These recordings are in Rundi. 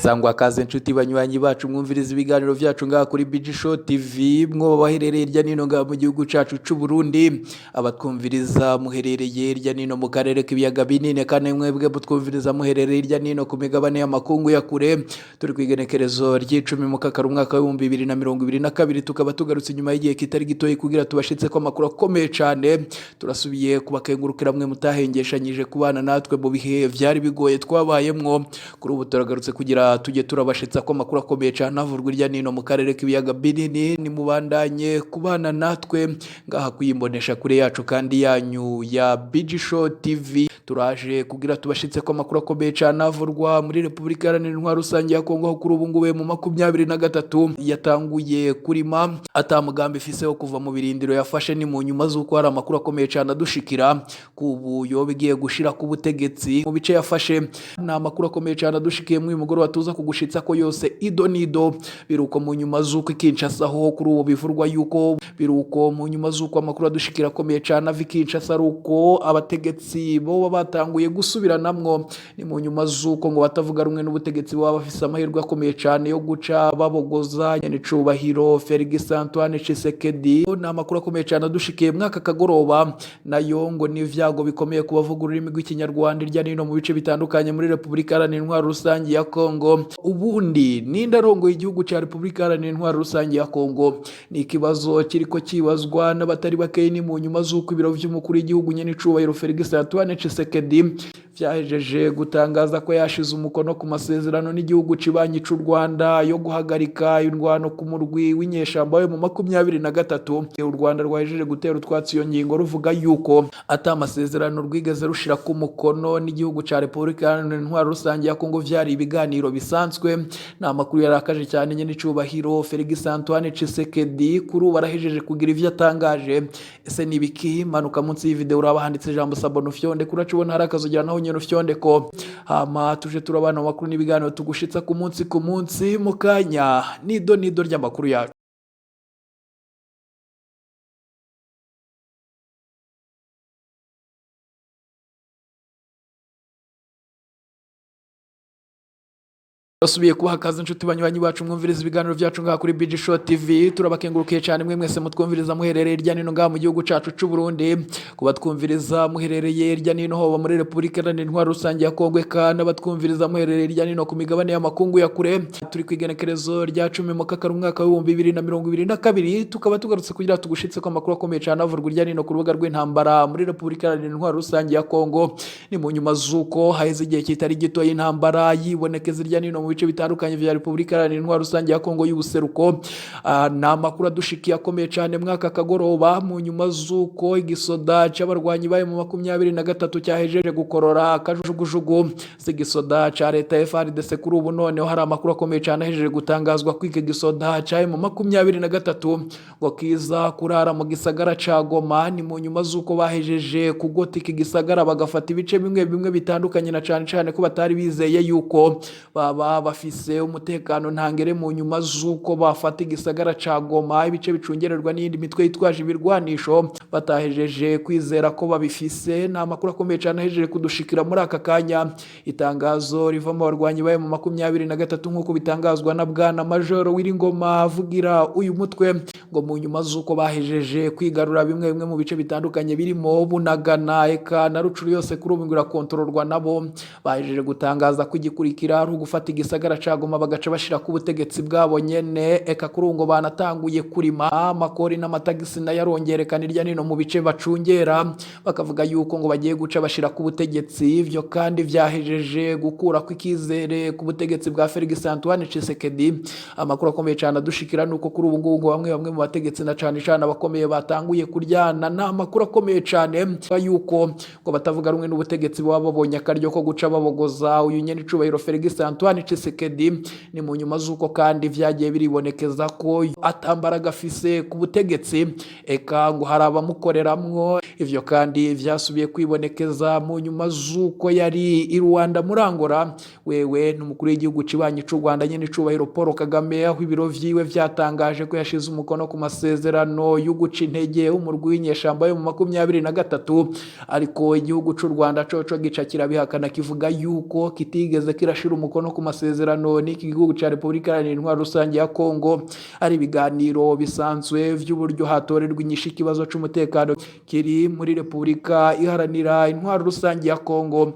Sangwa kaze nshuti banywanyi bacu, mwumviriza ibiganiro vyacu ngaha kuri BG Show TV, mwoba baherereye hirya nino ngaha mu gihugu cacu c'u Burundi, abatwumviriza muherereye hirya nino mu karere k'ibiyaga binini, kandi mwebwe mutwumviriza muherereye hirya nino ku migabane y'amakungu ya kure. Turi ku igenekerezo ry'icumi mu kakaro umwaka w'2022, tukaba tugarutse inyuma y'igihe kitari gitoyi kugira tubashitse ko amakuru akomeye cane. Turasubiye kubakengurukira mwe mutahengeshanyije kubana natwe mu bihe vyari bigoye twabayemwo. Kuri ubu turagarutse kugira tujye turabashitsa ko amakuru akomeye cyane avurwa irya nino mu karere k'ibiyaga binini. Nimubandanye kubana natwe ngaha kuyimbonesha kure yacu kandi yanyu ya BG Show TV. Turaje kugira tubashitse ko amakuru akomeye cyane avurwa muri Repubulika Iharanira Intwaro Rusange ya Kongo, aho kuri ubu ngubu mu 23 yatanguye kurima ata mugambi ifise wo kuva mu birindiro yafashe. Ni mu nyuma z'uko hari amakuru akomeye cyane adushikira kubu yoba igiye gushira ku butegetsi mu bice yafashe. Ni amakuru akomeye cyane adushikiye muri uyu mugoroba tuza kugushitsa ko yose ido nido. Biruko mu nyuma z'uko i Kinshasa ho kuri ubu bivurwa yuko biruko mu nyuma z'uko amakuru adushikira akomeye cyane ava i Kinshasa ari uko abategetsi bo batanguye gusubiranamwo. Ni mu nyuma z'uko ngo batavuga rumwe n'ubutegetsi baba bafise amahirwe akomeye cyane yo guca babogoza nyenicubahiro Felix Antoine Tshisekedi. Ni amakuru akomeye cyane adushikiye mwaka kagoroba, nayo ngo ni ibyago bikomeye ku bavuga ururimi rw'Ikinyarwanda irya nino mu bice bitandukanye muri Repubulika Iharanira Intwaro Rusange ya Kongo. Ubundi ninde arongoye igihugu cya Repubulika Iharanira Intwaro Rusange ya Kongo? Ni ikibazo kiriko kibazwa n'abatari bakeyi. Ni mu nyuma z'uko ibiro vy'umukuru w'igihugu nyenicubahiro Felix Antoine Tshisekedi vyahejeje gutangaza ko yashize umukono ku masezerano n'igihugu cibanyi c'u Rwanda yo guhagarika indwano ku murwi w'inyeshamba we mu 23. U Rwanda rwahejeje gutera utwatsi iyo ngingo, ruvuga yuko ata amasezerano rwigeze rushira ku mukono n'igihugu ca Repubulika Iharanira Intwaro Rusange ya Kongo, vyari ibiganiro bisanzwe. Ni amakuru yarakaje cyane nyenicubahiro Felix Antoine Tshisekedi. Kuri ubu arahejeje kugira ivyo atangaje. Ese ni ibiki? Manuka munsi y'ivideo uraba handitse ijambo s'abonner, ufyonde kuraca ubona hari akazugira naho nyene ufyonde ko, hama tuje turabana mu makuru n'ibiganiro tugushitsa ku munsi ku munsi. Mu kanya nido nido ry'amakuru yacu. Basubiye kubaha akazi inshuti banywanyi bacu mwumviriza ibiganiro byacu ngaha kuri BG Show TV. Turabakengurukiye cyane mwe mwese mutwumviriza muherereye hirya nino ngaha mu gihugu cacu c'u Burundi, kuba twumviriza muherereye hirya nino hoba muri Repubulika Iharanira Intwaro Rusange ya Kongo, eka n'abatwumviriza muherereye hirya nino ku migabane y'amakungu ya kure. Turi ku igenekerezo rya 10 mu kakaro umwaka w'2022, tukaba tugarutse kugira tugushitse ko amakuru akomeye cyane avurwa hirya nino ku rubuga rw'intambara muri Repubulika Iharanira Intwaro Rusange ya Kongo. Ni mu nyuma z'uko haheze igihe kitari gito y'intambara yibonekeza hirya nino mu bice bitandukanye vya Repubulika Iharanira Intwaro Rusange ya Kongo y'ubuseruko. Ni amakuru adushikiye akomeye cyane mwaka kagoroba, mu nyuma z'uko igisoda c'abarwanyi bayo mu 23 cyahejeje gukorora akajugujugu si igisoda ca leta FARDC. Kuri ubu noneho hari amakuru akomeye cyane ahejeje gutangazwa ko iki gisoda cayo mu 23 ngo kiza kurara mu gisagara ca Goma. Ni mu nyuma z'uko bahejeje kugota iki gisagara, bagafata ibice bimwe bimwe bitandukanye, na cane cane ko batari bizeye yuko baba bafise umutekano ntangere mu nyuma z'uko bafata igisagara ca Goma, ibice bicungererwa n'iyindi mitwe yitwaje ibirwanisho batahejeje kwizera ko babifise. Ni amakuru akomeye cyane ahejeje kudushikira muri aka kanya. Itangazo riva mu barwanyi bayo mu 23, nk'uko bitangazwa na bwana Majoro Wiringoma avugira uyu mutwe, ngo mu nyuma z'uko bahejeje kwigarura bimwe bimwe mu bice bitandukanye birimo Bunagana eka na Rucuru yose, kuri ubu ngo irakontororwa nabo. Bahejeje gutangaza ko igikurikira ari ugufata igisagara ca Goma, bagaca bashira ku butegetsi bwabo nyene. Eka kuri ubu ngo banatanguye kurima, amakori n'amatagisi nayo arongerekana irya nino mu bice bacungera, bakavuga yuko ngo bagiye guca bashira ku butegetsi. Ivyo kandi vyahejeje gukura ko ikizere ku butegetsi bwa Felix Antoine Tshisekedi. Amakuru akomeye cyane adushikira nuko kuri ubu ngubu ngo bamwe bamwe mu bategetsi, na cane cane abakomeye, batanguye kuryana. Ni amakuru akomeye cyane yuko ngo batavuga rumwe n'ubutegetsi baba babonye akaryo ko guca babogoza uyu nyene icubahiro Felix Antoine Tshisekedi. Ni mu nyuma z'uko kandi vyagiye biribonekeza ko atambaraga afise ku butegetsi, eka ngo hari abamukoreramwo. Ivyo kandi vyasubiye kwibonekeza mu nyuma z'uko yari i Rwanda muri Angola, wewe n'umukuru w'igihugu cibanyi c'u Rwanda nyene icubahiro Paul Kagame, aho ibiro vyiwe vyatangaje ko yashize umukono ku masezerano yo guca intege umurwi w'inyeshamba yo mu 23. Ariko igihugu c'u Rwanda coco gica kirabihakana, kivuga yuko kitigeze kirashira umukono ku masezerano. amasezerano n'iki gihugu ca Repubulika Iharanira Intwaro Rusange ya Kongo, ari ibiganiro bisanzwe vy'uburyo hatorerwa inyishu ikibazo c'umutekano kiri muri Repubulika Iharanira Intwaro Rusange ya Kongo.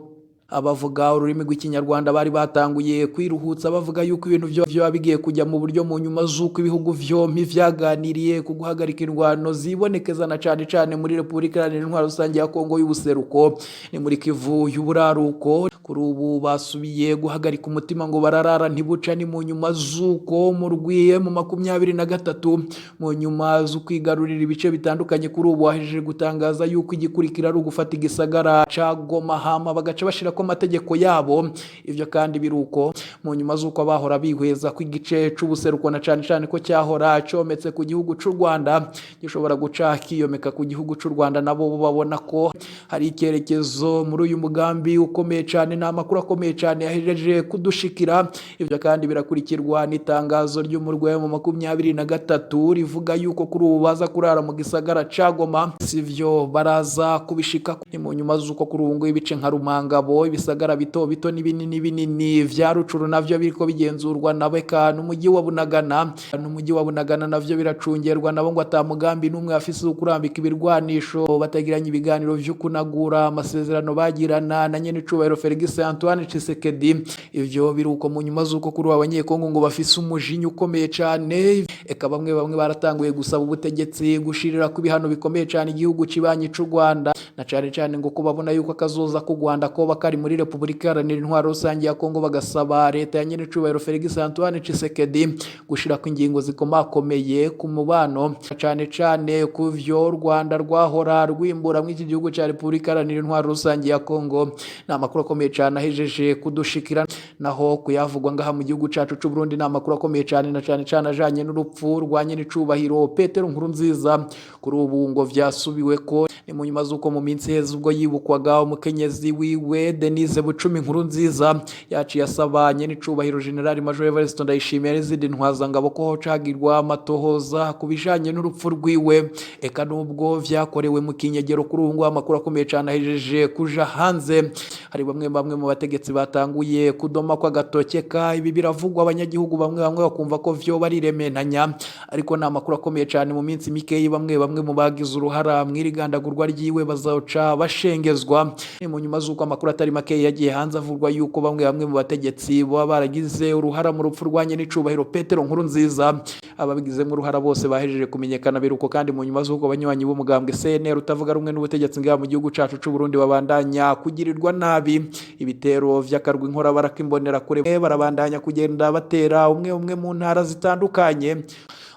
Abavuga ururimi rw'Ikinyarwanda bari batanguye kwiruhutsa bavuga yuko ibintu vyoba bigiye kujya mu buryo mu nyuma z'uko ibihugu vyompi vyaganiriye ku guhagarika indwano zibonekeza na cane cane muri Repubulika Iharanira Intwaro Rusange ya Kongo y'ubuseruko, ni muri Kivu y'uburaruko. Kuri ubu basubiye guhagarika umutima ngo bararara ntibuca. Ni mu nyuma z'uko mu rwiye mu 23, mu nyuma zo kwigarurira ibice bitandukanye, kuri ubu wahejeje gutangaza yuko igikurikira ari ugufata igisagara ca Goma, hama bagaca bashira ko amategeko yabo. Ivyo kandi biruko mu nyuma z'uko bahora bihweza ko igice c'ubuseruko, na cane cane ko cyahora cometse ku gihugu c'u Rwanda, gishobora guca kiyomeka ku gihugu c'u Rwanda, nabo babona ko hari icyerekezo muri uyu mugambi ukomeye cane. Ni amakuru akomeye cane yahejeje kudushikira. Ivyo kandi birakurikirwa n'itangazo ry'umurwi mu 23 rivuga yuko kuri ubu baza kurara mu gisagara ca Goma, sivyo baraza kubishika. Ni mu nyuma z'uko kuri ubu ngubu ibice nka Rumangabo, ibisagara bito bito n'ibinini binini vya Rucuru navyo biriko bigenzurwa na beka n'umujyi wa Bunagana navyo biracungerwa nabo, ngo ata mugambi n'umwe afise wo kurambika ibirwanisho batagiranye ibiganiro vyo kunagura amasezerano bagirana na nyene icubahiro Felix Antoine Tshisekedi. Ivyo biruko mu nyuma z'uko kuri ubu Abanyekongo ngo bafise umujinya ukomeye cane, eka bamwe bamwe baratanguye gusaba ubutegetsi gushirira ku bihano bikomeye cane igihugu kibanyi c'u Rwanda, na cane cane ngo ko babona yuko akazoza k'u Rwanda koba kari muri Repubulika Iharanira Intwaro Rusange ya Kongo. Bagasaba leta ya nyene icubahiro Felix Antoine Tshisekedi gushirako ingingo zikomakomeye ku mubano, cane cane ku vyo Rwanda rwahora rwimbura muri iki gihugu ca Repubulika Iharanira Intwaro Rusange ya Kongo. Ni amakuru akomeye cane ahejeje kudushikira. Naho kuyavugwa ngaha mu gihugu cacu c'u Burundi, ni amakuru akomeye cane, na cane cane ajanye n'urupfu rwa nyene icubahiro Petero Nkurunziza. Kuri ubu ngo vyasubiwe ko ni mu nyuma z'uko mu minsi iheze ubwo yibukwaga, umukenyezi wiwe Denise Bucumi Nkurunziza yaciye asaba nyene icubahiro General Major Evariste Ndayishimiye n'izindi ntwazangabo ko hocagirwa amatohoza ku bijanye n'urupfu rwiwe, eka nubwo vyakorewe mu kinyegero. Kuri ubu ngubu amakuru akomeye cane ahejeje kuja hanze, hari bamwe bamwe mu bategetsi batanguye kudoma kw'agatokeka. Ibi biravugwa, abanyagihugu bamwe bamwe bakumva ko vyoba ari irementanya, ariko ni amakuru akomeye cane. Mu minsi mikeyi bamwe bamwe mu bagize uruhara mw'irigandagurwa ryiwe bazoca bashengezwa. Ni mu nyuma z'uko amakuru atari make yagiye hanze avugwa yuko bamwe bamwe mu bategetsi baba baragize uruhara mu rupfu rwa nyenicubahiro Petero Nkurunziza. Ababigizemo uruhara bose bahejeje kumenyekana. Biruko kandi mu nyuma z'uko abanywanyi b'umugambwe CNL utavuga rumwe n'ubutegetsi ngaha mu gihugu cacu c'u Burundi babandanya kugirirwa nabi, ibitero vy'akarwi inkorabara k'imbonerakure barabandanya kugenda batera umwe umwe mu ntara zitandukanye,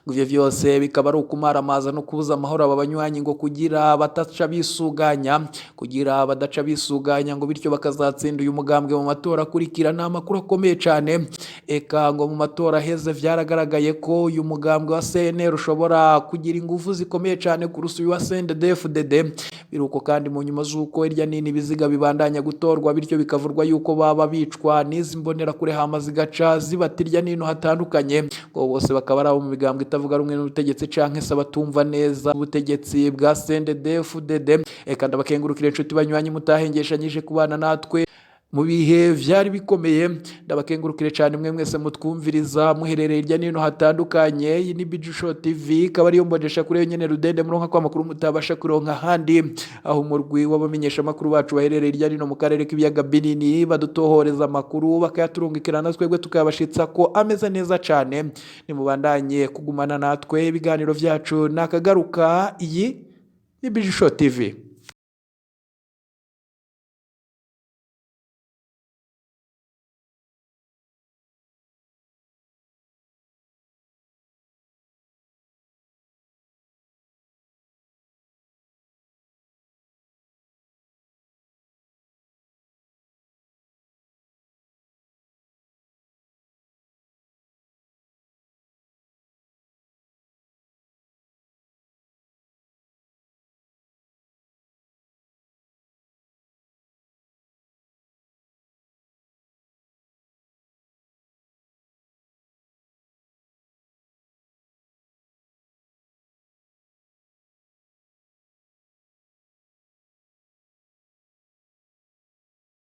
ngo ivyo vyose bikaba ari ukumaramaza no kubuza amahoro aba banywanyi, ngo kugira bataca bisuganya, kugira badaca bisuganya, ngo bityo bakazatsinda uyu mugambwe mu matora akurikira. Ni amakuru akomeye cane. Eka ngo mu matora aheze vyaragaragaye ko uyu mugambwe wa CNL ushobora kugira ingufu zikomeye cane kurusha uyu wa CNDD-FDD. Biruko kandi mu nyuma z'uko hirya nino ibiziga bibandanya gutorwa, bityo bikavurwa yuko baba bicwa n'izi mbonerakure, hama zigaca zibata hirya nino hatandukanye, ngo bose bakaba ari abo mu migambwe itavuga rumwe n'ubutegetsi canke se abatumva neza ubutegetsi bwa CNDD-FDD. Eka ndabakengurukire inshuti banywanyi mutahengeshanyije kubana natwe mu bihe vyari bikomeye. Ndabakengurukire cyane mwe mwese mutwumviriza muherereye hirya nino hatandukanye. Iyi ni Biju Show TV, ikaba ariyo mbonesha kuri nyene rudende muronka kwa makuru mutabasha kuronka ahandi, aho umurwi w'abamenyesha makuru bacu baherereye hirya nino mu karere k'ibiyaga binini badutohoreza amakuru bakayaturungikira, na twebwe tukayabashitsa ko ameze neza cyane. Nimubandanye kugumana natwe, ibiganiro vyacu nakagaruka. Iyi ni Biju Show TV.